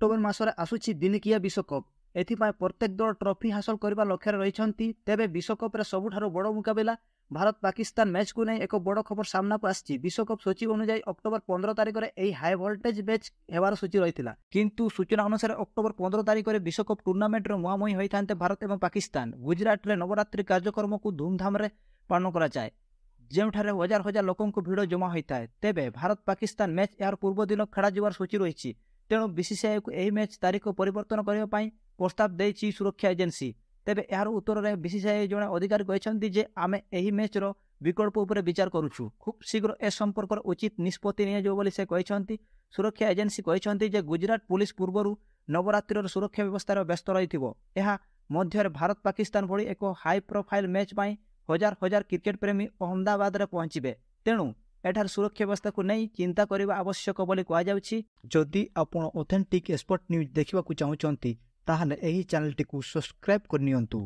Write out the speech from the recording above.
October ମାସରେ ଆସୁଛି ଦିନିକିଆ ବିଶ୍ୱକପ୍। ଏଥିପାଇଁ ପ୍ରତ୍ୟେକ ଦଳ ଟ୍ରଫି ହାସଲ କରିବା ଲକ୍ଷ୍ୟରେ ରହିଛନ୍ତି। ତେବେ ବିଶ୍ୱକପ୍ରେ ସବୁଠାରୁ ବଡ଼ ମୁକାବିଲା ଭାରତ ପାକିସ୍ତାନ ମ୍ୟାଚ୍କୁ ନେଇ ଏକ ବଡ଼ ଖବର ସାମ୍ନାକୁ ଆସିଛି। ବିଶ୍ୱକପ୍ ସୂଚୀ ଅନୁଯାୟୀ ଅକ୍ଟୋବର 15 ତାରିଖରେ ଏହି ହାଇ ଭୋଲ୍ଟେଜ୍ ମ୍ୟାଚ୍ ହେବାର ସୂଚୀ ରହିଥିଲା। କିନ୍ତୁ ସୂଚନା ଅନୁସାରେ ଅକ୍ଟୋବର 15 ତାରିଖରେ ବିଶ୍ୱକପ୍ ଟୁର୍ଣ୍ଣାମେଣ୍ଟର ମୁହାଁମୁହିଁ ହୋଇଥାନ୍ତେ ଭାରତ ଏବଂ ପାକିସ୍ତାନ। ଗୁଜରାଟରେ ନବରାତ୍ରି କାର୍ଯ୍ୟକ୍ରମକୁ ଧୁମଧାମରେ ପାଳନ କରାଯାଏ, ଯେଉଁଠାରେ ହଜାର ହଜାର ଲୋକଙ୍କ ଭିଡ଼ ଜମା ହୋଇଥାଏ। ତେବେ ଭାରତ ପାକିସ୍ତାନ ମ୍ୟାଚ୍ ଏହାର ପୂର୍ବ ଦିନ ଖେଳାଯିବାର ସୂଚୀ ରହିଛି। ତେଣୁ ବିସିସିଆଇକୁ ଏହି ମ୍ୟାଚ୍ ତାରିଖ ପରିବର୍ତ୍ତନ କରିବା ପାଇଁ ପ୍ରସ୍ତାବ ଦେଇଛି ସୁରକ୍ଷା ଏଜେନ୍ସି। ତେବେ ଏହାର ଉତ୍ତରରେ ବିସିସିଆଇ ଜଣେ ଅଧିକାରୀ କହିଛନ୍ତି ଯେ ଆମେ ଏହି ମ୍ୟାଚ୍ର ବିକଳ୍ପ ଉପରେ ବିଚାର କରୁଛୁ, ଖୁବ୍ ଶୀଘ୍ର ଏ ସମ୍ପର୍କରେ ଉଚିତ ନିଷ୍ପତ୍ତି ନିଆଯିବ ବୋଲି ସେ କହିଛନ୍ତି। ସୁରକ୍ଷା ଏଜେନ୍ସି କହିଛନ୍ତି ଯେ ଗୁଜରାଟ ପୁଲିସ ପୂର୍ବରୁ ନବରାତ୍ରିର ସୁରକ୍ଷା ବ୍ୟବସ୍ଥାରେ ବ୍ୟସ୍ତ ରହିଥିବ। ଏହା ମଧ୍ୟରେ ଭାରତ ପାକିସ୍ତାନ ଭଳି ଏକ ହାଇ ପ୍ରୋଫାଇଲ୍ ମ୍ୟାଚ୍ ପାଇଁ ହଜାର ହଜାର କ୍ରିକେଟ ପ୍ରେମୀ ଅହମ୍ମଦାବାଦରେ ପହଞ୍ଚିବେ। ତେଣୁ ଏଠାରେ ସୁରକ୍ଷା ବ୍ୟବସ୍ଥାକୁ ନେଇ ଚିନ୍ତା କରିବା ଆବଶ୍ୟକ ବୋଲି କୁହାଯାଉଛି। ଯଦି ଆପଣ ଅଥେଣ୍ଟିକ୍ ଏକ୍ସପର୍ଟ ନ୍ୟୁଜ୍ ଦେଖିବାକୁ ଚାହୁଁଛନ୍ତି, ତାହେଲେ ଏହି ଚ୍ୟାନେଲଟିକୁ ସବସ୍କ୍ରାଇବ୍ କରିନିଅନ୍ତୁ।